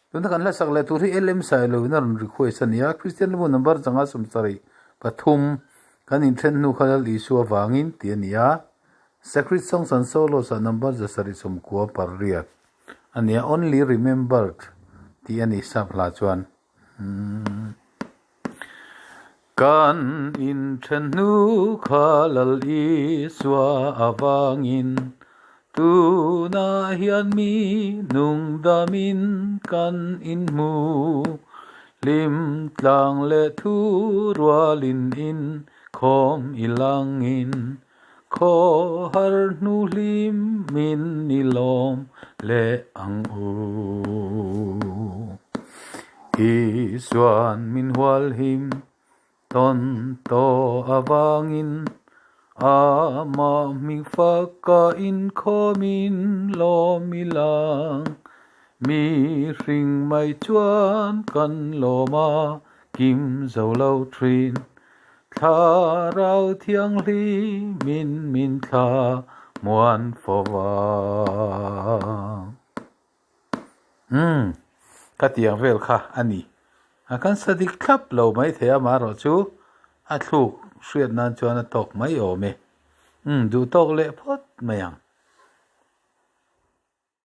Tuna kan hlasak leh tur hi LM Sailo in a rawn request a ni a, Kristian Hlabu number 57 kan inthen hnu kha Lal Isua vangin tih a ni a, Sacred Songs and Solos ah number 798 a ni a, Only Remembered tih a ni sap hla chuan. Kan inthen hnu kha Lal Isua avangin tunah hian mi nungdamin kan inhmu. Hlim tlang leh thu rualin inkhawm i langin khaw har hnu hlim min ni lawm leh ang u. Isuan min hual him tawn tawh avangin amah hming faka inkhawmin lawm i lang. Mi hring mai chuan kan lawm a kim zo lo thin. Thlarau Thianghlimin min thla muan fo va. Umm, ka tiang vel kha a ni. A kan sa dik thlap lo mai thei a, marawh chu a thluk hriat nan chuan a tawk mai awm e. Umm, duh tawk leh phawt mai ang.